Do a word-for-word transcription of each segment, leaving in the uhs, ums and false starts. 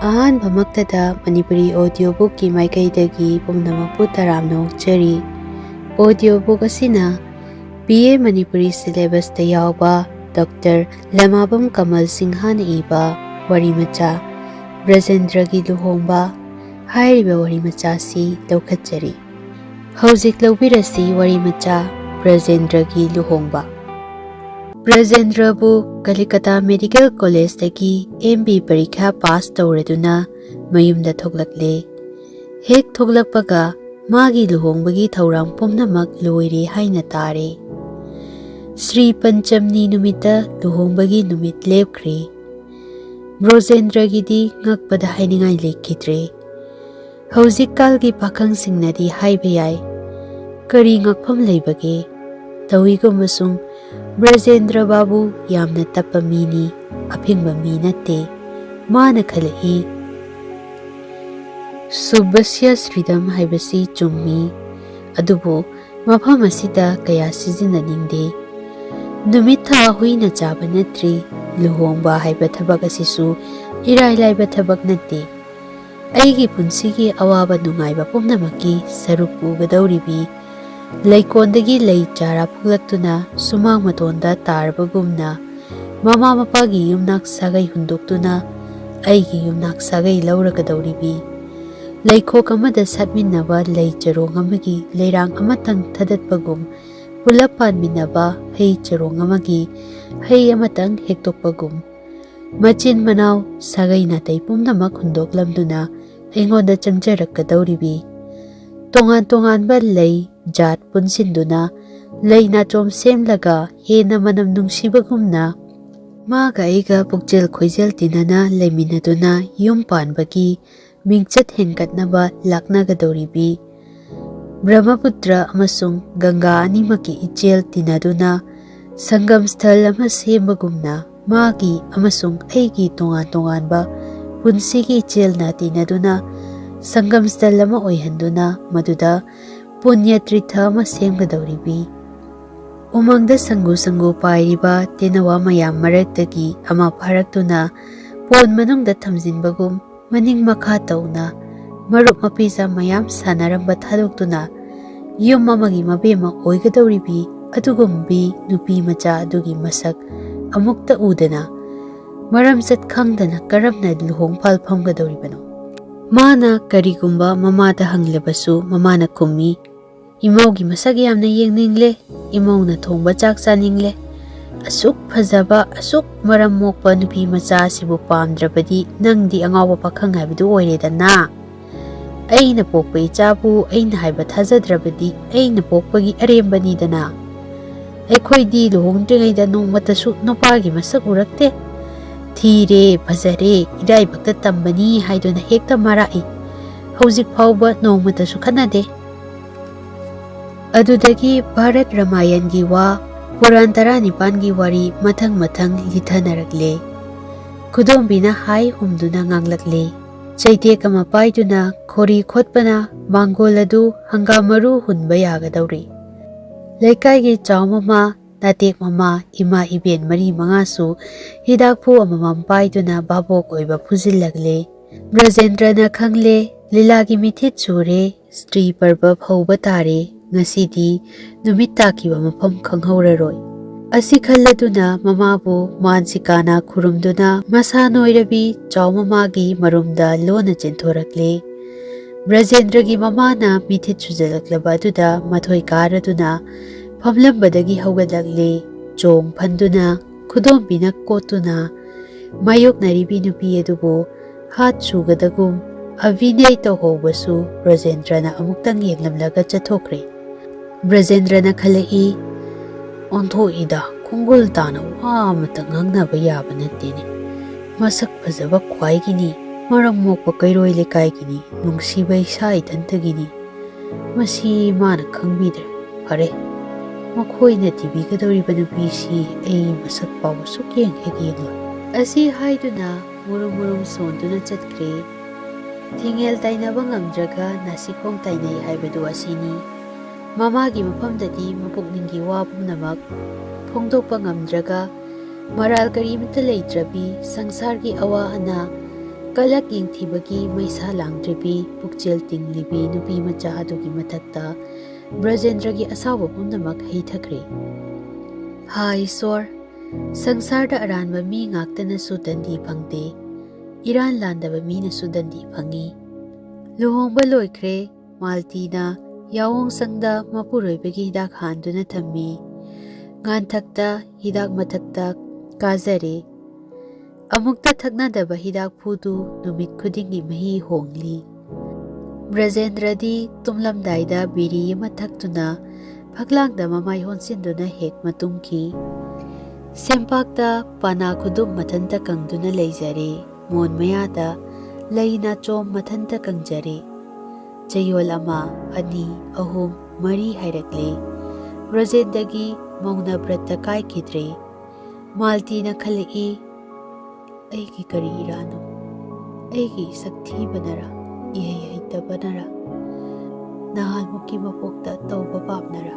ꯑꯍꯥꯟꯕꯃꯛꯇꯗ ꯃꯅꯤꯄꯨꯔꯤ audiobookꯀꯤ ꯃꯥꯏꯀꯩꯗꯒꯤ ꯄꯨꯝꯅꯃꯛꯄꯨ ꯇꯔꯥꯝꯅ ꯑꯣꯛꯆꯔꯤ꯫ Audiobook ꯑꯁꯤꯅ B A ꯃꯅꯤꯄꯨꯔꯤ syllabusꯇ ꯌꯥꯎꯕ ꯗꯣꯛꯇꯔ ꯂꯃꯥꯕꯝ ꯀꯃꯜ ꯁꯤꯡꯍꯅ ꯏꯕ ꯋꯥꯔꯤ ꯃꯆꯥ ꯕ꯭ꯔꯖꯦꯟꯗ꯭ꯔꯒꯤ ꯂꯨꯍꯣꯡꯕ ꯍꯥꯏꯔꯤꯕ ꯋꯥꯔꯤ ꯃꯆꯥꯁꯤ ꯂꯧꯈꯠꯆꯔꯤ꯫ ꯍꯧꯖꯤꯛ ꯂꯧꯕꯤꯔꯁꯤ ꯋꯥꯔꯤ ꯃꯆꯥ ꯕ꯭ꯔꯖꯦꯟꯗ꯭ꯔꯒꯤ ꯂꯨꯍꯣꯡꯕ꯫ ꯕ꯭ꯔꯖꯦꯟꯗ꯭ꯔꯕꯨ ꯀꯂꯤꯀꯇꯥ ꯃꯦꯗꯤꯀꯦꯜ ꯀꯣꯂꯦꯖꯇꯒꯤ M B ꯄꯔꯤꯈꯥ ꯄꯥꯁ ꯇꯧꯔꯗꯨꯅ ꯃꯌꯨꯝꯗ ꯊꯣꯛꯂꯛꯂꯦ꯫ ꯍꯦꯛ ꯊꯣꯛꯂꯛꯄꯒ ꯃꯥꯒꯤ ꯂꯨꯍꯣꯡꯕꯒꯤ ꯊꯧꯔꯥꯡ ꯄꯨꯝꯅꯃꯛ ꯂꯣꯏꯔꯦ ꯍꯥꯏꯅ ꯇꯥꯔꯦ꯫ ꯁ꯭ꯔꯤ ꯄꯟꯆꯝꯅꯤ ꯅꯨꯃꯤꯠꯇ ꯂꯨꯍꯣꯡꯕꯒꯤ ꯅꯨꯃꯤꯠ ꯂꯦꯞꯈ꯭ꯔꯦ꯫ ꯕ꯭ꯔꯣꯖꯦꯟꯗ꯭ꯔꯒꯤꯗꯤ ꯉꯛꯄꯗ ꯍꯥꯏꯅꯤꯡꯉꯥꯏ ꯂꯩꯈꯤꯗ꯭ꯔꯦ꯫ ꯍꯧꯖꯤꯛꯀꯥꯜꯒꯤ ꯄꯥꯈꯪꯁꯤꯡꯅꯗꯤ ꯍꯥꯏꯕ ꯌꯥꯏ, "ꯀꯔꯤ ꯉꯛꯐꯝ ꯂꯩꯕꯒꯦ?" ꯇꯧꯏꯒꯨꯝꯕꯁꯨꯡ ꯕ꯭ꯔꯖꯦꯟꯗ꯭ꯔ ꯕꯥꯕꯨ ꯌꯥꯝꯅ ꯇꯞꯄ ꯃꯤꯅꯤ, ꯑꯐꯤꯡꯕ ꯃꯤ ꯅꯠꯇꯦ꯫ ꯃꯥꯅ ꯈꯜꯂꯛꯏ, "ꯁꯨꯕꯁ꯭ꯌ ꯁ꯭ꯔꯤꯗꯝ ꯍꯥꯏꯕꯁꯤ ꯆꯨꯝꯃꯤ, ꯑꯗꯨꯕꯨ ꯃꯐꯝ ꯑꯁꯤꯗ ꯀꯌꯥ ꯁꯤꯖꯤꯟꯅꯅꯤꯡꯗꯦ꯫ ꯅꯨꯃꯤꯠ ꯊꯥ ꯍꯨꯏꯅ ꯆꯥꯕ ꯅꯠꯇ꯭ꯔꯤ, ꯂꯨꯍꯣꯡꯕ ꯍꯥꯏꯕ ꯊꯕꯛ ꯑꯁꯤꯁꯨ ꯏꯔꯥꯏ ꯂꯥꯏꯕ ꯊꯕꯛ ꯅꯠꯇꯦ꯫ ꯑꯩꯒꯤ ꯄꯨꯟꯁꯤꯒꯤ ꯑꯋꯥꯕ ꯅꯨꯡꯉꯥꯏꯕ ꯄꯨꯝꯅꯃꯛꯀꯤ ꯁꯔꯨꯛ ꯄꯨꯒꯗꯧꯔꯤꯕꯤ, ꯂꯩꯀꯣꯟꯗꯒꯤ ꯂꯩ ꯆꯥꯔꯥ ꯐꯨꯛꯂꯛꯇꯨꯅ ꯁꯨꯃꯥꯡ ꯃꯇꯣꯟꯗ ꯇꯥꯔꯕꯒꯨꯝꯅ ꯃꯃꯥ ꯃꯄꯥꯒꯤ ꯌꯨꯝꯅꯥꯛ ꯁꯥꯒꯩ ꯍꯨꯟꯗꯣꯛꯇꯨꯅ ꯑꯩꯒꯤ ꯌꯨꯝꯅꯥꯛ ꯁꯥꯒꯩ ꯂꯧꯔꯒꯗꯧꯔꯤꯕꯤ, ꯂꯩꯈꯣꯛ ꯑꯃꯗ ꯁꯥꯠꯃꯤꯟꯅꯕ ꯂꯩ ꯆꯔꯣꯡ ꯑꯃꯒꯤ ꯂꯩꯔꯥꯡ ꯑꯃꯇꯪ ꯊꯗꯠꯄꯒꯨꯝ ꯄꯨꯂꯞ ꯄꯥꯟꯃꯤꯟꯅꯕ ꯍꯩ ꯆꯔꯣꯡ ꯑꯃꯒꯤ ꯍꯩ ꯑꯃꯇꯪ ꯍꯦꯛꯇꯣꯛꯄꯒꯨꯝ, ꯃꯆꯤꯟ ꯃꯅꯥꯎ ꯁꯥꯒꯩ ꯅꯥꯇꯩ ꯄꯨꯝꯅꯃꯛ ꯍꯨꯟꯗꯣꯛꯂꯝꯗꯨꯅ ꯑꯩꯉꯣꯟꯗ ꯆꯪꯖꯔꯛꯀꯗꯧꯔꯤꯕꯤ, ꯇꯣꯉꯥꯟ ꯇꯣꯉꯥꯟꯕ ꯂꯩ ꯖꯥꯠ ꯄꯨꯟꯁꯤꯟꯗꯨꯅ ꯂꯩ ꯅꯥꯆꯣꯝ ꯁꯦꯝꯂꯒ ꯍꯦꯟꯅ ꯃꯅꯝ ꯅꯨꯡꯁꯤꯕꯒꯨꯝꯅ ꯃꯥꯒ ꯑꯩꯒ ꯄꯨꯛꯆꯦꯜ ꯈꯣꯏꯖꯦꯜ ꯇꯤꯟꯅꯅ ꯂꯩꯃꯤꯟꯅꯗꯨꯅ ꯌꯨꯝ ꯄꯥꯟꯕꯒꯤ ꯃꯤꯡꯆꯠ ꯍꯦꯟꯒꯠꯅꯕ ꯂꯥꯛꯅꯒꯗꯧꯔꯤꯕꯤ, ꯕ꯭ꯔꯍ꯭ꯃꯄꯨꯇ꯭ꯔ ꯑꯃꯁꯨꯡ ꯒꯪꯒꯥ ꯑꯅꯤꯃꯛꯀꯤ ꯏꯆꯦꯜ ꯇꯤꯟꯅꯗꯨꯅ ꯁꯪꯒꯝ ꯁ꯭ꯊꯜ ꯑꯃ ꯁꯦꯝꯕꯒꯨꯝꯅ ꯃꯥꯒꯤ ꯑꯃꯁꯨꯡ ꯑꯩꯒꯤ ꯇꯣꯉꯥꯟ ꯇꯣꯉꯥꯟꯕ ꯄꯨꯟꯁꯤꯒꯤ ꯏꯆꯦꯜꯅ ꯇꯤꯟꯅꯗꯨꯅ ꯁꯪꯒꯝ ꯁ꯭ꯊꯜ ꯑꯃ ꯑꯣꯏꯍꯟꯗꯨꯅ ꯃꯗꯨꯗ ꯄꯨꯅ꯭ꯌ ꯇ꯭ꯔꯤꯊ ꯑꯃ ꯁꯦꯝꯒꯗꯧꯔꯤꯕꯤ꯫ ꯎꯃꯪꯗ ꯁꯪꯒꯨ ꯁꯪꯒꯨ ꯄꯥꯏꯔꯤꯕ ꯇꯦꯅꯋꯥ ꯃꯌꯥꯝ ꯃꯔꯛꯇꯒꯤ ꯑꯃ ꯐꯥꯔꯛꯇꯨꯅ ꯄꯣꯟ ꯃꯅꯨꯡꯗ ꯊꯝꯖꯤꯟꯕꯒꯨꯝ ꯃꯅꯤꯡ ꯃꯈꯥ ꯇꯧꯅ ꯃꯔꯨꯞ ꯃꯄꯤꯖꯥ ꯃꯌꯥꯝ ꯁꯥꯟꯅꯔꯝꯕ ꯊꯥꯗꯣꯛꯇꯨꯅ ꯌꯨꯝ ꯑꯃꯒꯤ ꯃꯕꯦꯝꯃ ꯑꯣꯏꯒꯗꯧꯔꯤꯕꯤ ꯑꯗꯨꯒꯨꯝꯕꯤ ꯅꯨꯄꯤ ꯃꯆꯥ ꯑꯗꯨꯒꯤ ꯃꯁꯛ ꯑꯃꯨꯛꯇ ꯎꯗꯅ ꯃꯔꯝꯆꯠ ꯈꯪꯗꯅ ꯀꯔꯝꯅ ꯂꯨꯍꯣꯡꯐꯥꯜ ꯐꯝꯒꯗꯧꯔꯤꯕꯅꯣ? ꯃꯥꯅ ꯀꯔꯤꯒꯨꯝꯕ ꯃꯃꯥꯗ ꯍꯪꯂꯕꯁꯨ ꯃꯃꯥꯅ ꯈꯨꯝꯃꯤ, "ꯏꯃꯧꯒꯤ ꯃꯁꯛ ꯌꯥꯝꯅ ꯌꯦꯡꯅꯤꯡꯂꯦ, ꯏꯃꯧꯅ ꯊꯣꯡꯕ ꯆꯥꯛ ꯆꯥꯅꯤꯡꯂꯦ꯫ ꯑꯁꯨꯛ ꯐꯖꯕ, ꯑꯁꯨꯛ ꯃꯔꯝ ꯃꯣꯛꯄ ꯅꯨꯄꯤ ꯃꯆꯥ ꯑꯁꯤꯕꯨ ꯄꯥꯝꯗ꯭ꯔꯕꯗꯤ ꯅꯪꯗꯤ ꯑꯉꯥꯎꯕ ꯄꯥꯈꯪ ꯍꯥꯏꯕꯗꯨ ꯑꯣꯏꯔꯦꯗꯅ꯫ ꯑꯩꯅ ꯄꯣꯛꯄ ꯏꯆꯥꯕꯨ ꯑꯩꯅ ꯍꯥꯏꯕ ꯊꯥꯖꯗ꯭ꯔꯕꯗꯤ ꯑꯩꯅ ꯄꯣꯛꯄꯒꯤ ꯑꯔꯦꯝꯕꯅꯤꯗꯅ꯫ ꯑꯩꯈꯣꯏꯗꯤ ꯂꯨꯍꯣꯡꯗ꯭ꯔꯤꯉꯩꯗ ꯅꯣꯡꯃꯇꯁꯨ ꯅꯨꯄꯥꯒꯤ ꯃꯁꯛ ꯎꯔꯛꯇꯦ꯫ ꯊꯤꯔꯦ, ꯐꯖꯔꯦ, ꯏꯔꯥꯏꯕꯛꯇ ꯇꯝꯕꯅꯤ ꯍꯥꯏꯗꯨꯅ ꯍꯦꯛꯇ ꯃꯔꯥꯛꯏ꯫ ꯍꯧꯖꯤꯛ ꯐꯥꯎꯕ ꯅꯣꯡꯃꯇꯁꯨ ꯈꯠꯅꯗꯦ"꯫ ꯑꯗꯨꯗꯒꯤ ꯚꯥꯔꯠ ꯔꯥꯃꯥꯌꯟꯒꯤ ꯋꯥ, ꯄꯨꯔꯥꯟ ꯇꯔꯥꯅꯤꯄꯥꯟꯒꯤ ꯋꯥꯔꯤ ꯃꯊꯪ ꯃꯊꯪ ꯂꯤꯊꯅꯔꯛꯂꯦ꯫ ꯈꯨꯗꯣꯝꯕꯤꯅ ꯍꯥꯏ ꯍꯨꯝꯗꯨꯅ ꯉꯥꯡꯂꯛꯂꯦ꯫ ꯆꯩꯇꯦꯛ ꯑꯃ ꯄꯥꯏꯗꯨꯅ ꯈꯣꯔꯤ ꯈꯣꯠꯄꯅ ꯃꯥꯡꯒꯣꯜ ꯑꯗꯨ ꯍꯪꯒꯥꯝ ꯃꯔꯨ ꯍꯨꯟꯕ ꯌꯥꯒꯗꯧꯔꯤ꯫ ꯂꯩꯀꯥꯏꯒꯤ ꯆꯥꯎ ꯃꯃꯥ, ꯅꯥꯇꯦꯛ ꯃꯃꯥ, ꯏꯃꯥ ꯏꯕꯦꯟ ꯃꯔꯤ ꯃꯉꯥꯁꯨ ꯍꯤꯗꯥꯛꯐꯨ ꯑꯃꯃꯝ ꯄꯥꯏꯗꯨꯅ ꯚꯥꯕꯣꯛ ꯑꯣꯏꯕ ꯐꯨꯖꯤꯜꯂꯛꯂꯦ꯫ ꯕ꯭ꯔꯖꯦꯟꯗ꯭ꯔꯅ ꯈꯪꯂꯦ, ꯂꯤꯂꯥꯒꯤ ꯃꯤꯊꯤꯠ ꯆꯨꯔꯦ, ꯁ꯭ꯇ꯭ꯔꯤ ꯄꯔꯕ ꯍꯧꯕ ꯇꯥꯔꯦ, ꯉꯁꯤꯗꯤ ꯅꯨꯃꯤꯠ ꯇꯥꯈꯤꯕ ꯃꯐꯝ ꯈꯪꯍꯧꯔꯔꯣꯏ꯫ ꯑꯁꯤ ꯈꯜꯂꯗꯨꯅ ꯃꯃꯥꯕꯨ ꯃꯥꯟꯁꯤꯀꯥꯅ ꯈꯨꯔꯨꯝꯗꯨꯅ ꯃꯁꯥ ꯅꯣꯏꯔꯕꯤ ꯆꯥꯎ ꯃꯃꯥꯒꯤ ꯃꯔꯨꯝꯗ ꯂꯣꯟꯅ ꯆꯦꯟꯊꯣꯔꯛꯂꯦ꯫ ꯕ꯭ꯔꯖꯦꯟꯗ꯭ꯔꯒꯤ ꯃꯃꯥꯅ ꯃꯤꯊꯤꯠ ꯁꯨꯖꯜꯂꯛꯂꯕ ꯑꯗꯨꯗ ꯃꯊꯣꯏ ꯀꯥꯔꯗꯨꯅ ꯐꯝꯂꯝꯕꯗꯒꯤ ꯍꯧꯒꯠꯂꯛꯂꯦ꯫ ꯆꯣꯡ ꯐꯟꯗꯨꯅ ꯈꯨꯗꯣꯝꯕꯤꯅ ꯀꯣꯠꯇꯨꯅ ꯃꯥꯌꯣꯛꯅꯔꯤꯕꯤ ꯅꯨꯄꯤ ꯑꯗꯨꯕꯨ ꯍꯥꯠ ꯁꯨꯒꯗꯒꯨꯝ ꯑꯚꯤꯅꯦ ꯇꯧꯍꯧꯕꯁꯨ ꯕ꯭ꯔꯖꯦꯟꯗ꯭ꯔꯅ ꯑꯃꯨꯛꯇꯪ ꯌꯦꯡꯂꯝꯂꯒ ꯆꯠꯊꯣꯛꯈ꯭ꯔꯦ꯫ ꯕ꯭ꯔꯖꯦꯟꯗ꯭ꯔꯅ ꯈꯜꯂꯛꯏ, "ꯑꯣꯟꯊꯣꯛꯏꯗ, ꯈꯣꯡꯒꯨꯜ ꯇꯥꯅ ꯋꯥ ꯑꯃꯇ ꯉꯥꯡꯅꯕ ꯌꯥꯕ ꯅꯠꯇꯦꯅꯦ꯫ ꯃꯁꯛ ꯐꯖꯕ ꯈ꯭ꯋꯥꯏꯒꯤꯅꯤ, ꯃꯔꯝ ꯃꯣꯛꯄ ꯀꯩꯔꯣꯏ ꯂꯩꯀꯥꯏꯒꯤꯅꯤ, ꯅꯨꯡꯁꯤꯕ ꯏꯁꯥ ꯏꯊꯟꯇꯒꯤꯅꯤ꯫ ꯃꯁꯤ ꯃꯥꯅ ꯈꯪꯕꯤꯗ꯭ꯔꯦ꯫ ꯐꯔꯦ, ꯃꯈꯣꯏꯅ ꯊꯤꯕꯤꯒꯗꯧꯔꯤꯕ ꯅꯨꯄꯤꯁꯤ ꯑꯩ ꯃꯁꯛ ꯐꯥꯎꯕ ꯁꯨꯛꯌꯦꯡ ꯍꯦꯛ ꯌꯦꯡꯂꯣꯏ"꯫ ꯑꯁꯤ ꯍꯥꯏꯗꯨꯅ ꯃꯨꯔꯨꯝ ꯃꯨꯔꯨꯝ ꯁꯣꯟꯗꯨꯅ ꯆꯠꯈ꯭ꯔꯦ꯫ ꯊꯤꯡꯉꯦꯜ ꯇꯥꯏꯅꯕ ꯉꯝꯗ꯭ꯔꯒ ꯅꯥꯁꯤꯈꯣꯡ ꯇꯥꯏꯅꯩ ꯍꯥꯏꯕꯗꯨ ꯑꯁꯤꯅꯤ꯫ ꯃꯃꯥꯒꯤ ꯃꯐꯝꯗꯗꯤ ꯃꯄꯨꯛꯅꯤꯡꯒꯤ ꯋꯥ ꯄꯨꯝꯅꯃꯛ ꯐꯣꯡꯗꯣꯛꯄ ꯉꯝꯗ꯭ꯔꯒ ꯃꯔꯥꯜ ꯀꯔꯤꯃꯠꯇ ꯂꯩꯇ꯭ꯔꯕꯤ ꯁꯪꯁꯥꯔꯒꯤ ꯑꯋꯥ ꯑꯅꯥ ꯀꯂꯛ ꯌꯦꯡꯊꯤꯕꯒꯤ ꯃꯩꯁꯥ ꯂꯥꯡꯗ꯭ꯔꯤꯕꯤ ꯄꯨꯛꯆꯦꯜ ꯇꯤꯡꯂꯤꯕꯤ ꯅꯨꯄꯤ ꯃꯆꯥ ꯑꯗꯨꯒꯤ ꯃꯊꯛꯇ ꯕ꯭ꯔꯖꯦꯟꯗ꯭ꯔꯒꯤ ꯑꯁꯥꯎꯕ ꯄꯨꯝꯅꯃꯛ ꯍꯩꯊꯈ꯭ꯔꯦ꯫ ꯍꯥ ꯏꯁꯣꯔ, ꯁꯪꯁꯥꯔꯗ ꯑꯔꯥꯟꯕ ꯃꯤ ꯉꯥꯛꯇꯅꯁꯨ ꯗꯟꯗꯤ ꯐꯪꯗꯦ, ꯏꯔꯥꯟ ꯂꯥꯟꯗꯕ ꯃꯤꯅꯁꯨ ꯗꯟꯗꯤ ꯐꯪꯏ꯫ ꯂꯨꯍꯣꯡꯕ ꯂꯣꯏꯈ꯭ꯔꯦ꯫ ꯃꯥꯜꯇꯤꯅ ꯌꯥꯑꯣꯡꯁꯪꯗ ꯃꯄꯨꯔꯣꯏꯕꯒꯤ ꯍꯤꯗꯥꯛ ꯍꯥꯟꯗꯨꯅ ꯊꯝꯃꯤ꯫ ꯉꯥꯟꯊꯛꯇ ꯍꯤꯗꯥꯛ ꯃꯊꯛꯇ ꯀꯥꯖꯔꯦ꯫ ꯑꯃꯨꯛꯇ ꯊꯛꯅꯗꯕ ꯍꯤꯗꯥꯛꯐꯨꯗꯨ ꯅꯨꯃꯤꯠ ꯈꯨꯗꯤꯡꯒꯤ ꯃꯍꯤ ꯍꯣꯡꯂꯤ꯫ ꯕ꯭ꯔꯖꯦꯟꯗ꯭ꯔꯗꯤ ꯇꯨꯝꯂꯝꯗꯥꯏꯗ ꯕꯤꯔꯤ ꯑꯃ ꯊꯛꯇꯨꯅ ꯐꯛꯂꯥꯡꯗ ꯃꯃꯥꯏ ꯑꯣꯟꯁꯤꯟꯗꯨꯅ ꯍꯦꯛ ꯃꯇꯨꯝꯈꯤ꯫ ꯁꯦꯝꯄꯥꯛꯇ ꯄꯥꯅꯥ ꯈꯨꯗꯨꯝ ꯃꯊꯟꯇ ꯀꯪꯗꯨꯅ ꯂꯩꯖꯔꯦ꯫ ꯃꯣꯟ ꯃꯌꯥꯗ ꯂꯩ ꯅꯥꯆꯣꯝ ꯃꯊꯟꯇ ꯀꯪꯖꯔꯦ꯫ ꯆꯌꯣꯜ ꯑꯃ, ꯑꯅꯤ, ꯑꯍꯨꯝ, ꯃꯔꯤ ꯍꯥꯏꯔꯛꯂꯦ꯫ ꯕ꯭ꯔꯖꯦꯟꯗ꯭ꯔꯒꯤ ꯃꯧꯅ ꯕ꯭ꯔꯠꯇ ꯀꯥꯏꯈꯤꯗ꯭ꯔꯦ꯫ ꯃꯥꯜꯇꯤꯅ ꯈꯜꯂꯛꯏ, "ꯑꯩꯒꯤ ꯀꯔꯤ ꯏꯔꯥꯅꯣ? ꯑꯩꯒꯤ ꯏꯁꯛ ꯊꯤꯕꯅꯔ, ꯏꯍꯩ ꯍꯩꯇꯕꯅꯔ, ꯅꯍꯥꯟꯃꯨꯛꯀꯤ ꯃꯄꯣꯛꯇ ꯇꯧꯕ ꯄꯥꯞꯅꯔ?"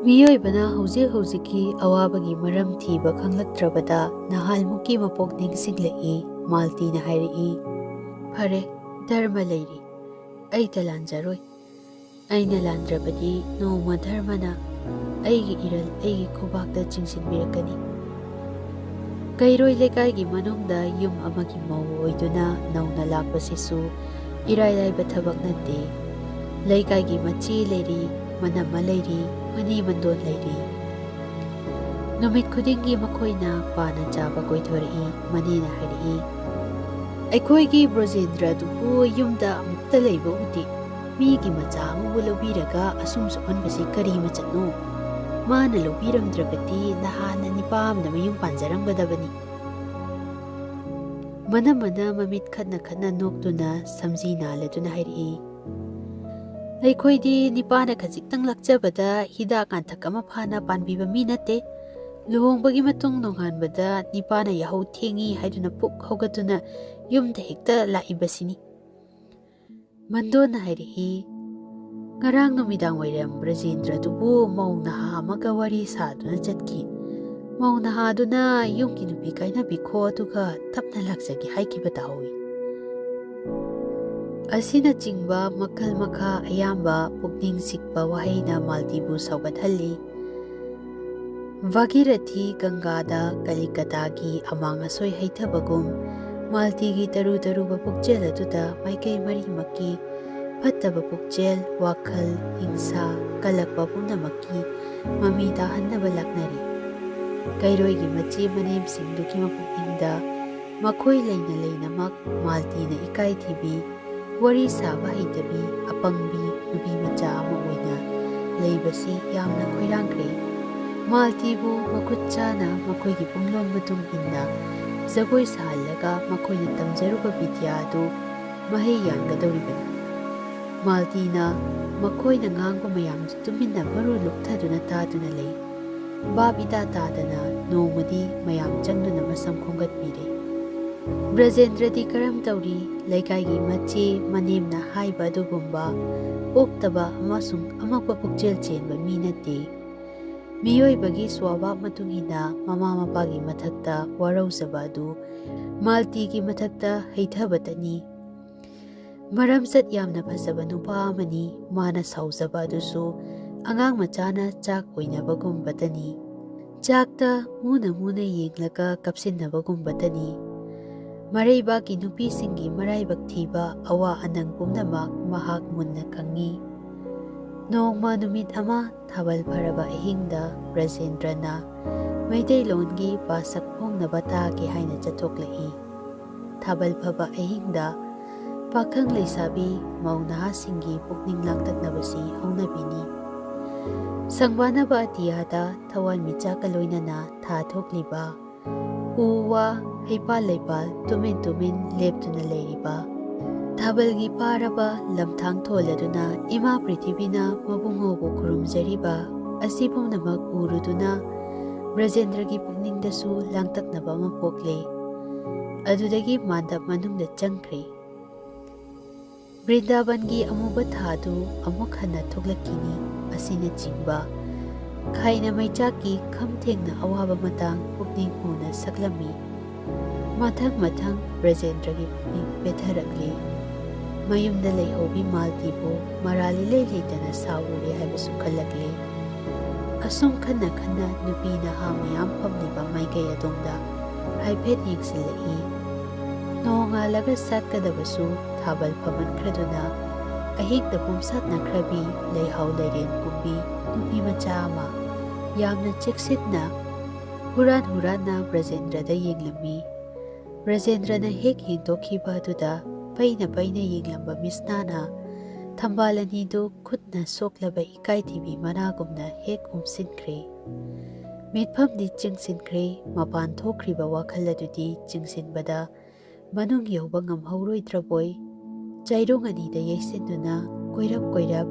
ꯃꯤꯑꯣꯏꯕꯅ ꯍꯧꯖꯤꯛ ꯍꯧꯖꯤꯛꯀꯤ ꯑꯋꯥꯕꯒꯤ ꯃꯔꯝ ꯊꯤꯕ ꯈꯪꯂꯛꯇ꯭ꯔꯕꯗ ꯅꯍꯥꯟꯃꯨꯛꯀꯤ ꯃꯄꯣꯛ ꯅꯤꯡꯁꯤꯡꯂꯛꯏ꯫ ꯃꯥꯜꯇꯤꯅ ꯍꯥꯏꯔꯛꯏ, "ꯐꯔꯦ, ꯙꯔꯃ ꯂꯩꯔꯤ, ꯑꯩꯇ ꯂꯥꯟꯖꯔꯣꯏ꯫ ꯑꯩꯅ ꯂꯥꯟꯗ꯭ꯔꯕꯗꯤ ꯅꯣꯡꯃ ꯙꯔꯃꯅ ꯑꯩꯒꯤ ꯏꯔꯜ ꯑꯩꯒꯤ ꯈꯨꯕꯥꯛꯇ ꯆꯤꯡꯁꯤꯟꯕꯤꯔꯛꯀꯅꯤ꯫" ꯀꯩꯔꯣꯏ ꯂꯩꯀꯥꯏꯒꯤ ꯃꯅꯨꯡꯗ ꯌꯨꯝ ꯑꯃꯒꯤ ꯃꯧ ꯑꯣꯏꯗꯨꯅ ꯅꯧꯅ ꯂꯥꯛꯄꯁꯤꯁꯨ ꯏꯔꯥꯏ ꯂꯥꯏꯕ ꯊꯕꯛ ꯅꯠꯇꯦ꯫ ꯂꯩꯀꯥꯏꯒꯤ ꯃꯆꯦ ꯂꯩꯔꯤ, ꯃꯅꯝꯃ ꯂꯩꯔꯤ, ꯃꯅꯦ ꯃꯟꯗꯣꯟ ꯂꯩꯔꯤ꯫ ꯅꯨꯃꯤꯠ ꯈꯨꯗꯤꯡꯒꯤ ꯃꯈꯣꯏꯅ ꯄꯥꯅ ꯆꯥꯕ ꯀꯣꯏꯊꯣꯔꯛꯏ꯫ ꯃꯅꯦꯅ ꯍꯥꯏꯔꯛꯏ, "ꯑꯩꯈꯣꯏꯒꯤ ꯕ꯭ꯔꯖꯦꯟꯗ꯭ꯔꯗꯨꯕꯨ ꯌꯨꯝꯗ ꯑꯃꯨꯛꯇ ꯂꯩꯕ ꯎꯗꯦ꯫ ꯃꯤꯒꯤ ꯃꯆꯥ ꯑꯃꯕꯨ ꯂꯧꯕꯤꯔꯒ ꯑꯁꯨꯝ ꯁꯣꯛꯍꯟꯕꯁꯤ ꯀꯔꯤ ꯃꯆꯠꯅꯣ? ꯃꯥꯅ ꯂꯧꯕꯤꯔꯝꯗ꯭ꯔꯕꯗꯤ ꯅꯍꯥꯟꯅ ꯅꯤꯄꯥ ꯑꯃꯗ ꯃꯌꯨꯝ ꯄꯥꯟꯖꯔꯝꯒꯗꯕꯅꯤ꯫" ꯃꯅꯝꯃꯅ ꯃꯃꯤꯠ ꯈꯠꯅ ꯈꯠꯅ ꯅꯣꯛꯇꯨꯅ ꯁꯝꯖꯤ ꯅꯥꯜꯂꯗꯨꯅ ꯍꯥꯏꯔꯛꯏ, "ꯑꯩꯈꯣꯏꯗꯤ ꯅꯤꯄꯥꯅ ꯈꯖꯤꯛꯇꯪ ꯂꯥꯛꯆꯕꯗ ꯍꯤꯗꯥꯛ ꯀꯥꯟꯊꯛ ꯑꯃ ꯐꯥꯅ ꯄꯥꯟꯕꯤꯕ ꯃꯤ ꯅꯠꯇꯦ꯫ ꯂꯨꯍꯣꯡꯕꯒꯤ ꯃꯇꯨꯡ ꯅꯣꯡꯉꯥꯟꯕꯗ ꯅꯤꯄꯥꯅ ꯌꯥꯍꯧ ꯊꯦꯡꯏ ꯍꯥꯏꯗꯨꯅ ꯄꯨꯛ ꯍꯧꯒꯠꯇꯨꯅ ꯌꯨꯝꯗ ꯍꯦꯛꯇ ꯂꯥꯛꯏꯕꯁꯤꯅꯤ꯫" ꯃꯟꯗꯣꯟꯅ ꯍꯥꯏꯔꯛꯏ, "ꯉꯔꯥꯡ ꯅꯨꯃꯤꯗꯥꯡ ꯋꯥꯏꯔꯝ ꯕ꯭ꯔꯖꯦꯟꯗ꯭ꯔꯗꯨꯕꯨ ꯃꯧ ꯅꯍꯥ ꯑꯃꯒ ꯋꯥꯔꯤ ꯁꯥꯗꯨꯅ ꯆꯠꯈꯤ꯫ ꯃꯧ ꯅꯍꯥꯗꯨꯅ ꯌꯨꯝꯒꯤ ꯅꯨꯄꯤ ꯀꯥꯏꯅꯕꯤꯈꯣ, ꯑꯗꯨꯒ ꯇꯞꯅ ꯂꯥꯛꯆꯒꯦ ꯍꯥꯏꯈꯤꯕ ꯇꯥꯍꯧꯏ꯫ ꯑꯁꯤꯅꯆꯤꯡꯕ ꯃꯈꯜ ꯃꯈꯥ ꯑꯌꯥꯝꯕ ꯄꯨꯛꯅꯤꯡ ꯆꯤꯛꯄ ꯋꯥꯍꯩꯅ ꯃꯥꯜꯇꯤꯕꯨ ꯁꯧꯒꯠꯍꯜꯂꯤ꯫ ꯚꯥꯒꯤꯔꯊꯤ ꯒꯪꯒꯥꯗ ꯀꯂꯤꯀꯇꯥꯒꯤ ꯑꯃꯥꯡ ꯑꯁꯣꯏ ꯍꯩꯊꯕꯒꯨꯝ, ꯃꯥꯜꯇꯤꯒꯤ ꯇꯔꯨ ꯇꯔꯨꯕ ꯄꯨꯛꯆꯦꯜ ꯑꯗꯨꯗ ꯃꯥꯏꯀꯩ ꯃꯔꯤꯃꯛꯀꯤ ꯐꯠꯇꯕ ꯄꯨꯛꯆꯦꯜ, ꯋꯥꯈꯜ, ꯍꯤꯡꯁꯥ, ꯀꯜꯂꯛꯄ ꯄꯨꯝꯅꯃꯛꯀꯤ ꯃꯃꯤ ꯇꯥꯍꯟꯅꯕ ꯂꯥꯛꯅꯔꯤ꯫ ꯀꯩꯔꯣꯏꯒꯤ ꯃꯆꯦ ꯃꯅꯦꯝꯁꯤꯡꯗꯨꯒꯤ ꯃꯄꯨꯛꯅꯤꯡꯗ ꯃꯈꯣꯏ ꯂꯩꯅ ꯂꯩꯅꯃꯛ ꯃꯥꯜꯇꯤꯅ ꯏꯀꯥꯏ ꯊꯤꯕꯤ, ꯋꯥꯔꯤ ꯁꯥꯕ ꯍꯩꯇꯕꯤ, ꯑꯄꯪꯕꯤ ꯅꯨꯄꯤ ꯃꯆꯥ ꯑꯃ ꯑꯣꯏꯅ ꯂꯩꯕꯁꯤ ꯌꯥꯝꯅ ꯈꯣꯏꯔꯥꯡꯈ꯭ꯔꯦ꯫ ꯃꯥꯜꯇꯤꯕꯨ ꯃꯈꯨꯠ ꯆꯥꯅ ꯃꯈꯣꯏꯒꯤ ꯄꯨꯡꯂꯣꯟ ꯃꯇꯨꯡ ꯏꯟꯅ ꯖꯒꯣꯏ ꯁꯥꯍꯜꯂꯒ ꯃꯈꯣꯏꯅ ꯇꯝꯖꯔꯨꯕ ꯕꯤꯗ꯭ꯌꯥ ꯑꯗꯨ ꯃꯍꯩ ꯌꯥꯟꯒꯗꯧꯔꯤꯕꯅꯤ꯫ ꯃꯥꯜꯇꯤꯅ ꯃꯈꯣꯏꯅ ꯉꯥꯡꯕ ꯃꯌꯥꯝꯗꯨ ꯇꯨꯃꯤꯟꯅ ꯃꯔꯨ ꯂꯨꯞꯊꯗꯨꯅ ꯇꯥꯗꯨꯅ ꯂꯩ꯫ ꯚꯥꯞ ꯏꯇꯥ ꯇꯥꯗꯅ ꯅꯣꯡꯃꯗꯤ ꯃꯌꯥꯝ ꯆꯪꯗꯨꯅ ꯃꯁꯝ ꯈꯣꯝꯒꯠꯄꯤꯔꯦ꯫ ꯕ꯭ꯔꯖꯦꯟꯗ꯭ꯔꯗꯤ ꯀꯔꯝ ꯇꯧꯔꯤ? ꯂꯩꯀꯥꯏꯒꯤ ꯃꯆꯦ ꯃꯅꯦꯝꯅ ꯍꯥꯏꯕ ꯑꯗꯨꯒꯨꯝꯕ ꯑꯣꯛꯇꯕ ꯑꯃꯁꯨꯡ ꯑꯃꯛꯄ ꯄꯨꯛꯆꯦꯜ ꯆꯦꯟꯕ ꯃꯤ ꯅꯠꯇꯦ꯫ ꯃꯤꯑꯣꯏꯕꯒꯤ ꯁ꯭ꯋꯥꯚꯥꯕ ꯃꯇꯨꯡ ꯏꯟꯅ ꯃꯃꯥ ꯃꯄꯥꯒꯤ ꯃꯊꯛꯇ ꯋꯥꯔꯧꯖꯕ ꯑꯗꯨ ꯃꯥꯜꯇꯤꯒꯤ ꯃꯊꯛꯇ ꯍꯩꯊꯕꯇꯅꯤ꯫ ꯃꯔꯝꯆꯠ ꯌꯥꯝꯅ ꯐꯖꯕ ꯅꯨꯄꯥ ꯑꯃꯅꯤ꯫ ꯃꯥꯅ ꯁꯥꯎꯖꯕ ꯑꯗꯨꯁꯨ ꯑꯉꯥꯡ ꯃꯆꯥꯅ ꯆꯥꯛ ꯑꯣꯏꯅꯕꯒꯨꯝꯕꯇꯅꯤ꯫ ꯆꯥꯛꯇ ꯃꯨꯅ ꯃꯨꯅ ꯌꯦꯡꯂꯒ ꯀꯞꯁꯤꯟꯅꯕꯒꯨꯝꯕꯇꯅꯤ꯫ ꯃꯔꯩꯕꯥꯛꯀꯤ ꯅꯨꯄꯤꯁꯤꯡꯒꯤ ꯃꯔꯥꯏꯕꯛ ꯊꯤꯕ ꯑꯋꯥ ꯑꯅꯪ ꯄꯨꯝꯅꯃꯛ ꯃꯍꯥꯛ ꯃꯨꯟꯅ ꯈꯪꯏ꯫ ꯅꯣꯡꯃ ꯅꯨꯃꯤꯠ ꯑꯃ ꯊꯥꯕꯜ ꯐꯔꯕ ꯑꯍꯤꯡꯗ ꯕ꯭ꯔꯖꯦꯟꯗ꯭ꯔꯅ ꯃꯩꯇꯩꯂꯣꯟꯒꯤ ꯄꯥꯁꯛ ꯐꯣꯡꯅꯕ ꯇꯥꯒꯦ ꯍꯥꯏꯅ ꯆꯠꯊꯣꯛꯂꯛꯏ꯫ ꯊꯥꯕꯜ ꯐꯕ ꯑꯍꯤꯡꯗ ꯄꯥꯈꯪ ꯂꯩꯁꯥꯕꯤ ꯃꯧ ꯅꯍꯥꯁꯤꯡꯒꯤ ꯄꯨꯛꯅꯤꯡ ꯂꯥꯡꯇꯛꯅꯕꯁꯤ ꯍꯧꯅꯕꯤꯅꯤ꯫ ꯁꯪꯕꯥꯅꯕ ꯑꯇꯤꯌꯥꯗ ꯊꯋꯥꯟꯃꯤꯆꯥꯛꯀ ꯂꯣꯏꯅꯅ ꯊꯥ ꯊꯣꯛꯂꯤꯕ, ꯎ ꯋꯥ, ꯍꯩꯄꯥꯜ ꯂꯩꯄꯥꯜ ꯇꯨꯃꯤꯟ ꯇꯨꯃꯤꯟ ꯂꯦꯞꯇꯨꯅ ꯂꯩꯔꯤꯕ, ꯊꯥꯕꯜꯒꯤ ꯄꯥꯔꯕ ꯂꯝꯊꯥꯡ ꯊꯣꯜꯂꯗꯨꯅ ꯏꯃꯥ ꯄ꯭ꯔꯤꯊꯤꯕꯤꯅ ꯃꯕꯨꯡꯉꯣꯕꯨ ꯈꯨꯔꯨꯝꯖꯔꯤꯕ ꯑꯁꯤ ꯄꯨꯝꯅꯃꯛ ꯎꯔꯨꯗꯨꯅ ꯕ꯭ꯔꯖꯦꯟꯗ꯭ꯔꯒꯤ ꯄꯨꯛꯅꯤꯡꯗꯁꯨ ꯂꯥꯡꯇꯛꯅꯕ ꯑꯃ ꯄꯣꯛꯂꯦ꯫ ꯑꯗꯨꯗꯒꯤ ꯃꯥꯟꯗꯞ ꯃꯅꯨꯡꯗ ꯆꯪꯈ꯭ꯔꯦ꯫ ꯕ꯭ꯔꯤꯟꯗꯥꯕꯟꯒꯤ ꯑꯃꯨꯕ ꯊꯥꯗꯨ ꯑꯃꯨꯛ ꯍꯟꯅ ꯊꯣꯛꯂꯛꯈꯤꯅꯤ꯫ ꯑꯁꯤꯅꯆꯤꯡꯕ ꯈꯥꯏꯅ ꯃꯩꯆꯥꯛꯀꯤ ꯈꯝ ꯊꯦꯡꯅ ꯑꯋꯥꯕ ꯃꯇꯥꯡ ꯄꯨꯛꯅꯤꯡ ꯍꯨꯅ ꯁꯛꯂꯝꯃꯤ꯫ ꯃꯊꯪ ꯃꯊꯪ ꯕ꯭ꯔꯖꯦꯟꯗ꯭ꯔꯒꯤ ꯄꯨꯛꯅꯤꯡ ꯄꯦꯠꯊꯔꯛꯂꯤ꯫ ꯃꯌꯨꯝꯗ ꯂꯩꯍꯧꯕꯤ ꯃꯥꯜꯇꯤꯕꯨ ꯃꯔꯥꯜ ꯏꯂꯩ ꯂꯩꯇꯅ ꯁꯥꯎꯔꯨꯔꯦ ꯍꯥꯏꯕꯁꯨ ꯈꯜꯂꯛꯂꯤ꯫ ꯑꯁꯨꯝ ꯈꯟꯅ ꯈꯟꯅ ꯅꯨꯄꯤ ꯅꯍꯥ ꯃꯌꯥꯝ ꯐꯝꯂꯤꯕ ꯃꯥꯏꯀꯩ ꯑꯗꯣꯝꯗ ꯍꯥꯏꯐꯦꯠ ꯌꯦꯡꯁꯤꯜꯂꯛꯏ꯫ ꯅꯣꯡꯉꯥꯜꯂꯒ ꯁꯥꯠꯀꯗꯕꯁꯨ ꯊꯥꯕꯜ ꯐꯝꯍꯟꯈ꯭ꯔꯗꯨꯅ ꯑꯍꯤꯡꯗ ꯄꯨꯝꯁꯥꯠꯅꯈ꯭ꯔꯕꯤ ꯂꯩꯍꯥꯎ ꯂꯩꯔꯦꯟ ꯀꯨꯝꯕꯤ ꯅꯨꯄꯤ ꯃꯆꯥ ꯑꯃ ꯌꯥꯝꯅ ꯆꯦꯛꯁꯤꯟꯅ ꯍꯨꯔꯥꯟ ꯍꯨꯔꯥꯟꯅ ꯕ꯭ꯔꯖꯦꯟꯗ꯭ꯔꯗ ꯌꯦꯡꯂꯝꯃꯤ꯫ ꯕ꯭ꯔꯖꯦꯟꯗ꯭ꯔꯅ ꯍꯦꯛ ꯌꯦꯡꯗꯣꯛꯈꯤꯕ ꯑꯗꯨꯗ ꯄꯩꯅ ꯄꯩꯅ ꯌꯦꯡꯂꯝꯕ ꯃꯤꯁꯅꯥꯅ ꯊꯝꯕꯥꯜ ꯑꯅꯤꯗꯨ ꯈꯨꯠꯅ ꯁꯣꯛꯂꯕ ꯏꯀꯥꯏꯊꯤꯕꯤ ꯃꯅꯥꯒꯨꯝꯅ ꯍꯦꯛ ꯎꯝꯁꯤꯟꯈ꯭ꯔꯦ꯫ ꯃꯤꯠꯐꯝꯗꯤ ꯆꯤꯡꯁꯤꯟꯈ꯭ꯔꯦ, ꯃꯄꯥꯟ ꯊꯣꯛꯈ꯭ꯔꯤꯕ ꯋꯥꯈꯜ ꯑꯗꯨꯗꯤ ꯆꯤꯡꯁꯤꯟꯕꯗ ꯃꯅꯨꯡ ꯌꯧꯕ ꯉꯝꯍꯧꯔꯣꯏꯗ꯭ꯔꯕꯣꯏ ꯆꯩꯔꯣꯡ ꯑꯅꯤꯗ ꯌꯩꯁꯤꯟꯗꯨꯅ ꯀꯣꯏꯔꯞ ꯀꯣꯏꯔꯞ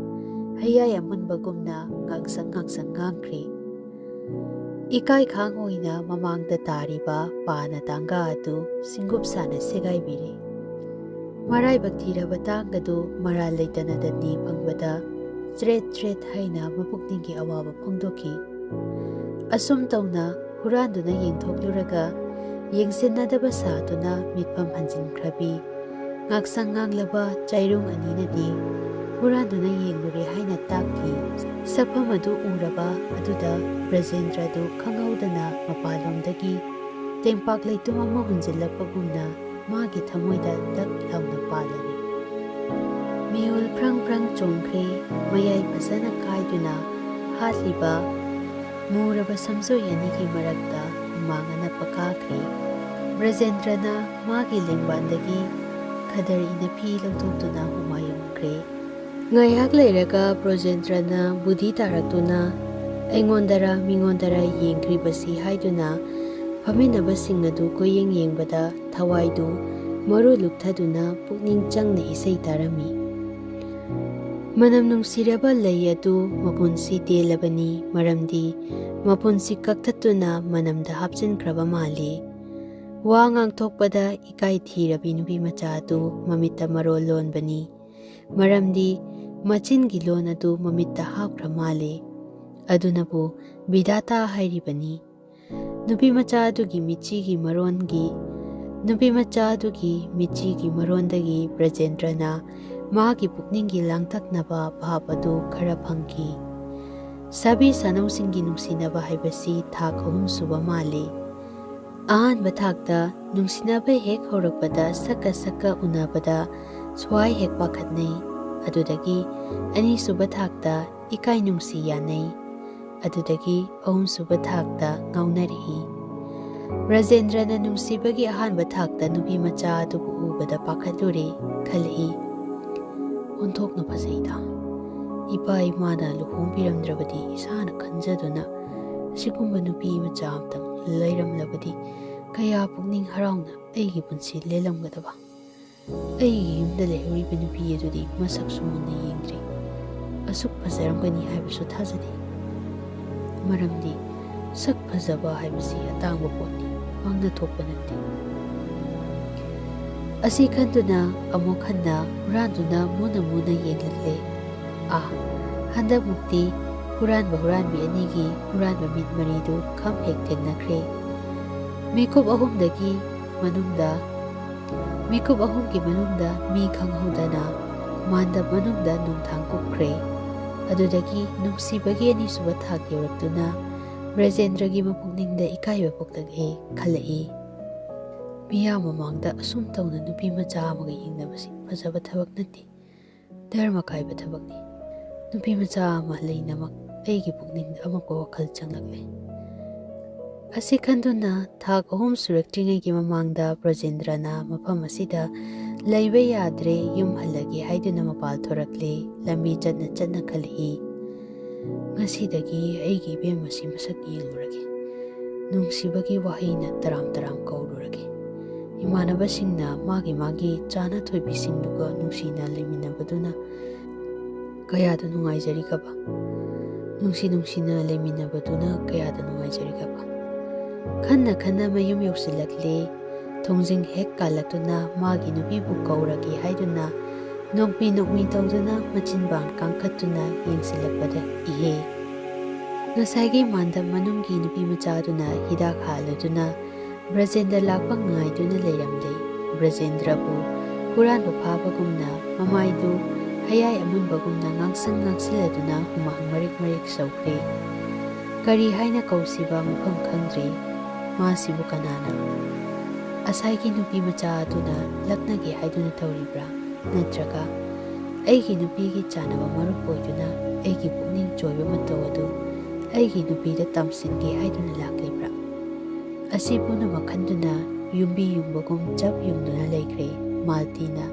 ꯍꯌꯥꯏ ꯑꯃꯨꯟꯕꯒꯨꯝꯅ ꯉꯥꯡꯁꯪ ꯉꯥꯡꯁꯪ ꯉꯥꯡꯈ꯭ꯔꯤ꯫ ꯏꯀꯥꯏ ꯈꯥꯡ ꯑꯣꯏꯅ ꯃꯃꯥꯡꯗ ꯇꯥꯔꯤꯕ ꯄꯥꯅ ꯇꯥꯡꯒ ꯑꯗꯨ ꯁꯤꯡꯒꯨꯞ ꯁꯥꯅ ꯁꯦꯒꯥꯏꯕꯤꯔꯤ꯫ ꯃꯔꯥꯏꯕꯛ ꯊꯤꯔꯕ ꯇꯥꯡꯒꯗꯨ ꯃꯔꯥꯜ ꯂꯩꯇꯅ ꯗꯟꯗꯤ ꯐꯪꯕꯗ ꯆ꯭ꯔꯦꯠ ꯆ꯭ꯔꯦꯠ ꯍꯥꯏꯅ ꯃꯄꯨꯛꯅꯤꯡꯒꯤ ꯑꯋꯥꯕ ꯐꯣꯡꯗꯣꯛꯈꯤ꯫ ꯑꯁꯨꯝ ꯇꯧꯅ ꯍꯨꯔꯥꯟꯗꯨꯅ ꯌꯦꯡꯊꯣꯛꯂꯨꯔꯒ ꯌꯦꯡꯁꯤꯟꯅꯗꯕ ꯁꯥꯗꯨꯅ ꯃꯤꯠꯐꯝ ꯍꯟꯖꯤꯟꯈ꯭ꯔꯕꯤ ꯉꯥꯛꯁꯪ ꯉꯥꯡꯂꯕ ꯆꯩꯔꯣꯡ ꯑꯅꯤꯅꯗꯤ ꯍꯨꯔꯥꯟꯗꯨꯅ ꯌꯦꯡꯂꯨꯔꯦ ꯍꯥꯏꯅ ꯇꯥꯛꯂꯤ꯫ ꯁꯛꯐꯝ ꯑꯗꯨ ꯎꯔꯕ ꯑꯗꯨꯗ ꯕ꯭ꯔꯖꯦꯟꯗ꯭ꯔꯗꯨ ꯈꯪꯍꯧꯗꯅ ꯃꯄꯥꯟꯂꯣꯝꯗꯒꯤ ꯇꯦꯡꯄꯥꯛ ꯂꯩꯇꯨꯝ ꯑꯃ ꯍꯨꯟꯖꯤꯜꯂꯛꯄꯒꯨꯝꯅ ꯃꯥꯒꯤ ꯊꯃꯣꯏꯗ ꯗꯛ ꯂꯥꯎꯅ ꯄꯥꯜꯂꯔꯤ꯫ ꯃꯤꯍꯨꯜ ꯐ꯭ꯔꯪ ꯐ꯭ꯔꯪ ꯆꯣꯡꯈ꯭ꯔꯦ꯫ ꯃꯌꯥꯏ ꯐꯖꯅ ꯀꯥꯏꯗꯨꯅ ꯍꯥꯠꯂꯤꯕ ꯃꯨꯔꯕ ꯁꯝꯖꯣꯏ ꯑꯅꯤꯒꯤ ꯃꯔꯛꯇ ꯍꯨꯃꯥꯡ ꯑꯅꯞꯄ ꯀꯥꯈ꯭ꯔꯦ꯫ ꯕ꯭ꯔꯖꯦꯟꯗ꯭ꯔꯅ ꯃꯥꯒꯤ ꯂꯦꯡꯕꯥꯟꯗꯒꯤ ꯈꯗꯔ ꯏꯅꯐꯤ ꯂꯧꯊꯣꯛꯇꯨꯅ ꯍꯨꯃꯥꯏ ꯎꯝꯈ꯭ꯔꯦ꯫ ꯉꯥꯏꯍꯥꯛ ꯂꯩꯔꯒ ꯕ꯭ꯔꯖꯦꯟꯗ꯭ꯔꯅ ꯕꯨꯙꯤ ꯇꯥꯔꯛꯇꯨꯅ ꯑꯩꯉꯣꯟꯗꯔ ꯃꯤꯉꯣꯟꯗꯔ ꯌꯦꯡꯈ꯭ꯔꯤꯕꯁꯤ ꯍꯥꯏꯗꯨꯅ ꯐꯝꯃꯤꯟꯅꯕꯁꯤꯡ ꯑꯗꯨ ꯀꯣꯏꯌꯦꯡ ꯌꯦꯡꯕꯗ ꯊꯋꯥꯏꯗꯨ ꯃꯔꯨ ꯂꯨꯞꯊꯗꯨꯅ ꯄꯨꯛꯅꯤꯡ ꯆꯪꯅ ꯏꯁꯩ ꯇꯥꯔꯝꯃꯤ꯫ ꯃꯅꯝ ꯅꯨꯡꯁꯤꯔꯕ ꯂꯩ ꯑꯗꯨ ꯃꯄꯨꯟꯁꯤ ꯇꯦꯜꯂꯕꯅꯤ, ꯃꯔꯝꯗꯤ ꯃꯄꯨꯟꯁꯤ ꯀꯛꯊꯠꯇꯨꯅ ꯃꯅꯝꯗ ꯍꯥꯞꯆꯤꯟꯈ꯭ꯔꯕ ꯃꯥꯜꯂꯤ꯫ ꯋꯥ ꯉꯥꯡꯊꯣꯛꯄꯗ ꯏꯀꯥꯏ ꯊꯤꯔꯕꯤ ꯅꯨꯄꯤ ꯃꯆꯥ ꯑꯗꯨ ꯃꯃꯤꯠꯇ ꯃꯔꯣꯜ ꯂꯣꯟꯕꯅꯤ, ꯃꯔꯝꯗꯤ ꯃꯆꯤꯟꯒꯤ ꯂꯣꯟ ꯑꯗꯨ ꯃꯃꯤꯠꯇ ꯍꯥꯞꯈ꯭ꯔ ꯃꯥꯜꯂꯤ꯫ ꯑꯗꯨꯅꯕꯨ ꯕꯤꯙꯥꯇꯥ ꯍꯥꯏꯔꯤꯕꯅꯤ꯫ ꯅꯨꯄꯤꯃꯆꯥ ꯑꯗꯨꯒꯤ ꯃꯤꯠꯆꯤꯒꯤ ꯃꯔꯣꯟꯒꯤ, ꯅꯨꯄꯤꯃꯆꯥ ꯑꯗꯨꯒꯤ ꯃꯤꯠꯆꯤꯒꯤ ꯃꯔꯣꯟꯗꯒꯤ ꯕ꯭ꯔꯖꯦꯟꯗ꯭ꯔꯅ ꯃꯍꯥꯛꯀꯤ ꯄꯨꯛꯅꯤꯡꯒꯤ ꯂꯥꯡꯇꯛꯅꯕ ꯚꯥꯕ ꯑꯗꯨ ꯈꯔ ꯐꯪꯈꯤ꯫ ꯁꯥꯕꯤ ꯁꯥꯅꯧꯁꯤꯡꯒꯤ ꯅꯨꯡꯁꯤꯅꯕ ꯍꯥꯏꯕꯁꯤ ꯊꯥꯛ ꯑꯍꯨꯝ ꯁꯨꯕ ꯃꯥꯜꯂꯤ꯫ ꯑꯍꯥꯟꯕ ꯊꯥꯛꯇ ꯅꯨꯡꯁꯤꯅꯕ ꯍꯦꯛ ꯍꯧꯔꯛꯄꯗ ꯁꯛꯀ ꯁꯛꯀ ꯎꯅꯕꯗ ꯁ꯭ꯋꯥꯏ ꯍꯦꯛ ꯄꯥꯈꯠꯅꯩ꯫ ꯑꯗꯨꯗꯒꯤ ꯑꯅꯤꯁꯨꯕ ꯊꯥꯛꯇ ꯏꯀꯥꯏ ꯅꯨꯡꯁꯤ ꯌꯥꯅꯩ꯫ ꯑꯗꯨꯗꯒꯤ ꯑꯍꯨꯝꯁꯨꯕ ꯊꯥꯛꯇ ꯉꯥꯎꯅꯔꯛꯏ꯫ ꯕ꯭ꯔꯖꯦꯟꯗ꯭ꯔꯅ ꯅꯨꯡꯁꯤꯕꯒꯤ ꯑꯍꯥꯟꯕ ꯊꯥꯛꯇ ꯅꯨꯄꯤ ꯃꯆꯥ ꯑꯗꯨꯕꯨ ꯎꯕꯗ ꯄꯥꯈꯠꯂꯨꯔꯦ ꯈꯜꯂꯛꯏ꯫ ꯑꯣꯟꯊꯣꯛꯅ ꯐꯖꯩꯗ꯫ ꯏꯄꯥ ꯏꯃꯥꯅ ꯂꯨꯍꯣꯡꯕꯤꯔꯝꯗ꯭ꯔꯕꯗꯤ ꯏꯁꯥꯅ ꯈꯟꯖꯗꯨꯅ ꯑꯁꯤꯒꯨꯝꯕ ꯅꯨꯄꯤ ꯃꯆꯥ ꯑꯃꯇꯪ ꯂꯩꯔꯝꯂꯕꯗꯤ ꯀꯌꯥ ꯄꯨꯛꯅꯤꯡ ꯍꯔꯥꯎꯅ ꯑꯩꯒꯤ ꯄꯨꯟꯁꯤ ꯂꯦꯜꯂꯝꯒꯗꯕ꯫ ꯑꯩꯒꯤ ꯌꯨꯝꯗ ꯂꯩꯍꯧꯔꯤꯕ ꯅꯨꯄꯤ ꯑꯗꯨꯗꯤ ꯃꯁꯛꯁꯨ ꯃꯨꯟꯅ ꯌꯦꯡꯗ꯭ꯔꯤ꯫ ꯑꯁꯨꯛ ꯐꯖꯔꯝꯒꯅꯤ ꯍꯥꯏꯕꯁꯨ ꯊꯥꯖꯗꯦ꯫ ꯃꯔꯝꯗꯤ ꯁꯛ ꯐꯖꯕ ꯍꯥꯏꯕꯁꯤ ꯑꯇꯥꯡꯕ ꯄꯣꯠꯅꯤ, ꯄꯥꯛꯅ ꯊꯣꯛꯄ ꯅꯠꯇꯦ꯫ ꯑꯁꯤ ꯈꯟꯗꯨꯅ ꯑꯃꯨꯛ ꯍꯟꯅ ꯍꯨꯔꯥꯟꯗꯨꯅ ꯃꯨꯟꯅ ꯃꯨꯟꯅ ꯌꯦꯡꯂꯛꯂꯦ꯫ ꯑꯥ, ꯍꯟꯗꯛꯃꯨꯛꯇꯤ ꯍꯨꯔꯥꯟꯕ ꯍꯨꯔꯥꯟꯕꯤ ꯑꯅꯤꯒꯤ ꯍꯨꯔꯥꯟꯕ ꯃꯤꯠ ꯃꯔꯤꯗꯨ ꯈꯝ ꯍꯦꯛ ꯊꯦꯡꯅꯈ꯭ꯔꯦ꯫ ꯃꯤꯀꯨꯞ ꯑꯍꯨꯝꯗꯒꯤ ꯃꯅꯨꯡꯗ, ꯃꯤꯀꯨꯞ ꯑꯍꯨꯝꯒꯤ ꯃꯅꯨꯡꯗ ꯃꯤ ꯈꯪꯍꯧꯗꯅ ꯃꯥꯟꯗꯞ ꯃꯅꯨꯡꯗ ꯅꯨꯡꯊꯥꯡ ꯀꯨꯞꯈ꯭ꯔꯦ꯫ ꯑꯗꯨꯗꯒꯤ ꯅꯨꯡꯁꯤꯕꯒꯤ ꯑꯅꯤꯁꯨꯕ ꯊꯥꯛ ꯌꯧꯔꯛꯇꯨꯅ ꯕ꯭ꯔꯖꯦꯟꯗ꯭ꯔꯒꯤ ꯃꯄꯨꯛꯅꯤꯡꯗ ꯏꯀꯥꯏꯕ ꯄꯣꯛꯂꯛꯑꯦ ꯈꯜꯂꯛꯏ꯫ ꯃꯤꯌꯥꯝ ꯃꯃꯥꯡꯗ ꯑꯁꯨꯝ ꯇꯧꯅ ꯅꯨꯄꯤ ꯃꯆꯥ ꯑꯃꯒ ꯌꯦꯡꯅꯕꯁꯤ ꯐꯖꯕ ꯊꯕꯛ ꯅꯠꯇꯦ, ꯙꯔꯃ ꯀꯥꯏꯕ ꯊꯕꯛꯅꯤ꯫ ꯅꯨꯄꯤ ꯃꯆꯥ ꯑꯃ ꯂꯩꯅꯃꯛ ꯑꯩꯒꯤ ꯄꯨꯛꯅꯤꯡꯗ ꯑꯃꯣꯠꯄ ꯋꯥꯈꯜ ꯆꯪꯂꯛꯂꯦ꯫ ꯑꯁꯤ ꯈꯟꯗꯨꯅ ꯊꯥꯛ ꯑꯍꯨꯝ ꯁꯨꯔꯛꯇ꯭ꯔꯤꯉꯩꯒꯤ ꯃꯃꯥꯡꯗ ꯕ꯭ꯔꯖꯦꯟꯗ꯭ꯔꯅ ꯃꯐꯝ ꯑꯁꯤꯗ ꯂꯩꯕ ꯌꯥꯗ꯭ꯔꯦ, ꯌꯨꯝ ꯍꯜꯂꯒꯦ ꯍꯥꯏꯗꯨꯅ ꯃꯄꯥꯜ ꯊꯣꯔꯛꯂꯦ꯫ ꯂꯝꯕꯤ ꯆꯠꯅ ꯆꯠꯅ ꯈꯜꯂꯛꯏ, "ꯉꯁꯤꯗꯒꯤ ꯑꯩꯒꯤ ꯏꯕꯦꯝꯃꯁꯤ ꯃꯁꯛ ꯌꯦꯡꯂꯨꯔꯒꯦ꯫ ꯅꯨꯡꯁꯤꯕꯒꯤ ꯋꯥꯍꯩꯅ ꯇꯔꯥꯝ ꯇꯔꯥꯝ ꯀꯧꯔꯨꯔꯒꯦ꯫ ꯏꯃꯥꯟꯅꯕꯁꯤꯡꯅ ꯃꯥꯒꯤ ꯃꯥꯒꯤ ꯆꯥꯅ ꯊꯣꯏꯕꯤꯁꯤꯡꯗꯨꯒ ꯅꯨꯡꯁꯤꯅ ꯂꯩꯃꯤꯟꯅꯕꯗꯨꯅ ꯀꯌꯥꯗ ꯅꯨꯡꯉꯥꯏꯖꯔꯤꯒꯕ? ꯅꯨꯡꯁꯤ ꯅꯨꯡꯁꯤꯅ ꯂꯩꯃꯤꯟꯅꯕꯗꯨꯅ ꯀꯌꯥꯗ ꯅꯨꯡꯉꯥꯏꯖꯔꯤꯒꯕ?" ꯈꯟꯅ ꯈꯟꯅ ꯃꯌꯨꯝ ꯌꯧꯁꯤꯜꯂꯛꯂꯦ꯫ ꯊꯣꯡꯖꯤꯡ ꯍꯦꯛ ꯀꯥꯜꯂꯛꯇꯨꯅ ꯃꯥꯒꯤ ꯅꯨꯄꯤꯕꯨ ꯀꯧꯔꯒꯦ ꯍꯥꯏꯗꯨꯅ ꯅꯣꯛꯃꯤ ꯅꯣꯛꯃꯤ ꯇꯧꯗꯨꯅ ꯃꯆꯤꯟꯕꯥꯡ ꯀꯥꯡꯈꯠꯇꯨꯅ ꯌꯦꯡꯁꯤꯜꯂꯛꯄꯗ ꯏꯍꯦ꯫ ꯉꯁꯥꯏꯒꯤ ꯃꯥꯟꯗꯞ ꯃꯅꯨꯡꯒꯤ ꯅꯨꯄꯤ ꯃꯆꯥꯗꯨꯅ ꯍꯤꯗꯥꯛ ꯍꯥꯜꯂꯗꯨꯅ ꯕ꯭ꯔꯖꯦꯟꯗ꯭ꯔ ꯂꯥꯛꯄ ꯉꯥꯏꯗꯨꯅ ꯂꯩꯔꯝꯂꯦ꯫ ꯕ꯭ꯔꯖꯦꯟꯗ꯭ꯔꯕꯨ ꯍꯨꯔꯥꯟꯕ ꯐꯥꯕꯒꯨꯝꯅ ꯃꯃꯥꯏꯗꯨ ꯍꯌꯥꯏ ꯑꯃꯨꯟꯕꯒꯨꯝꯅ ꯉꯥꯡꯁꯪ ꯉꯥꯡꯁꯤꯜꯂꯗꯨꯅ ꯍꯨꯃꯥꯡ ꯃꯔꯤꯛ ꯃꯔꯤꯛ ꯁꯧꯈ꯭ꯔꯦ꯫ ꯀꯔꯤ ꯍꯥꯏꯅ ꯀꯧꯁꯤꯕ ꯃꯐꯝ ꯈꯪꯗ꯭ꯔꯦ꯫ ꯃꯥꯁꯤꯕꯨ ꯀꯅꯥꯅ? ꯑꯁꯥꯏꯒꯤ ꯅꯨꯄꯤ ꯃꯆꯥ ꯑꯗꯨꯅ ꯂꯛꯅꯒꯦ ꯍꯥꯏꯗꯨꯅ ꯇꯧꯔꯤꯕ꯭ꯔꯥ? ꯅꯠꯇ꯭ꯔꯒ ꯑꯩꯒꯤ ꯅꯨꯄꯤꯒꯤ ꯆꯥꯟꯅꯕ ꯃꯔꯨꯞ ꯑꯣꯏꯗꯨꯅ ꯑꯩꯒꯤ ꯄꯨꯛꯅꯤꯡ ꯆꯣꯏꯕ ꯃꯇꯧ ꯑꯗꯨ ꯑꯩꯒꯤ ꯅꯨꯄꯤꯗ ꯇꯝꯁꯤꯟꯒꯦ ꯍꯥꯏꯗꯨꯅ ꯂꯥꯛꯂꯤꯕ꯭ꯔꯥ? ꯑꯁꯤ ꯄꯨꯝꯅꯃꯛ ꯈꯟꯗꯨꯅ ꯌꯨꯝꯕꯤ ꯌꯨꯡꯕꯒꯨꯝ ꯆꯞ ꯌꯨꯡꯗꯨꯅ ꯂꯩꯈ꯭ꯔꯦ ꯃꯥꯜꯇꯤꯅ꯫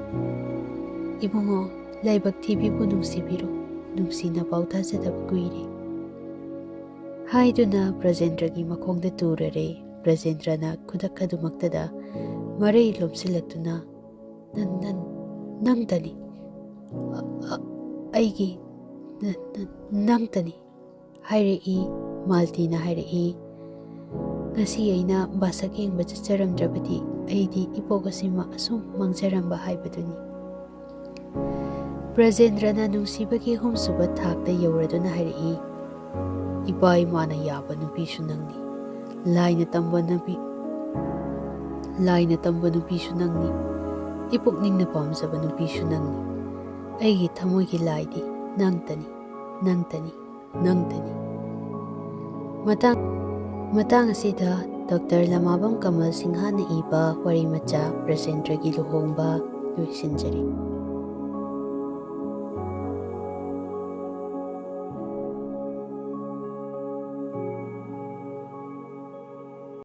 "ꯏꯕꯨꯡꯉꯣ, ꯂꯥꯏꯕꯛ ꯊꯤꯕꯤꯕꯨ ꯅꯨꯡꯁꯤꯕꯤꯔꯣ, ꯅꯨꯡꯁꯤꯅ ꯄꯥꯎ ꯇꯥꯖꯗꯕ ꯀꯨꯏꯔꯦ" ꯍꯥꯏꯗꯨꯅ ꯕ꯭ꯔꯖꯦꯟꯗ꯭ꯔꯒꯤ ꯃꯈꯣꯡꯗ ꯇꯨꯔꯔꯦ꯫ ꯕ꯭ꯔꯖꯦꯟꯗ꯭ꯔꯅ ꯈꯨꯗꯛ ꯑꯗꯨꯃꯛꯇꯗ ꯃꯔꯩ ꯂꯣꯝꯁꯤꯜꯂꯛꯇꯨꯅ, "ꯅ-, ꯅ-, ꯅꯪꯇꯅꯤ꯫ ꯑ-, ꯑ-, ꯑꯩꯒꯤ ꯅ-, ꯅ-, ꯅꯪꯇꯅꯤ" ꯍꯥꯏꯔꯛꯏ꯫ ꯃꯥꯜꯇꯤꯅ ꯍꯥꯏꯔꯛꯏ, "ꯉꯁꯤ ꯑꯩꯅ ꯕꯥꯁꯛ ꯌꯦꯡꯕ ꯆꯠꯆꯔꯝꯗ꯭ꯔꯕꯗꯤ ꯑꯩꯗꯤ ꯏꯄꯣꯛ ꯑꯁꯤꯃ ꯑꯁꯨꯝ ꯃꯥꯡꯖꯔꯝꯕ ꯍꯥꯏꯕꯗꯨꯅꯤ"꯫ ꯕ꯭ꯔꯖꯦꯟꯗ꯭ꯔꯅ ꯅꯨꯡꯁꯤꯕꯒꯤ ꯑꯍꯨꯝꯁꯨꯕ ꯊꯥꯛꯇ ꯌꯧꯔꯗꯨꯅ ꯍꯥꯏꯔꯛꯏ, "ꯏꯄꯥ ꯏꯃꯥꯅ ꯌꯥꯕ ꯅꯨꯄꯤꯁꯨ ꯅꯪꯅꯤ, ꯂꯥꯏꯅ ꯇꯝꯕ ꯅꯨꯄꯤ, ꯂꯥꯏꯅ ꯇꯝꯕ ꯅꯨꯄꯤꯁꯨ ꯅꯪꯅꯤ, ꯏꯄꯨꯛꯅꯤꯡꯅ ꯄꯥꯝꯖꯕ ꯅꯨꯄꯤꯁꯨ ꯅꯪꯅꯤ꯫ ꯑꯩꯒꯤ ꯊꯃꯣꯏꯒꯤ ꯂꯥꯏꯗꯤ ꯅꯪꯇꯅꯤ, ꯅꯪꯇꯅꯤ, ꯅꯪꯇꯅꯤ"꯫ ꯃꯇꯥꯡ, ꯃꯇꯥꯡ ꯑꯁꯤꯗ ꯗꯣꯛꯇꯔ ꯂꯃꯥꯕꯝ ꯀꯃꯜ ꯁꯤꯡꯍꯅ ꯏꯕ ꯋꯥꯔꯤ ꯃꯆꯥ ꯕ꯭ꯔꯖꯦꯟꯗ꯭ꯔꯒꯤ ꯂꯨꯍꯣꯡꯕ ꯂꯣꯏꯁꯤꯟꯖꯔꯦ꯫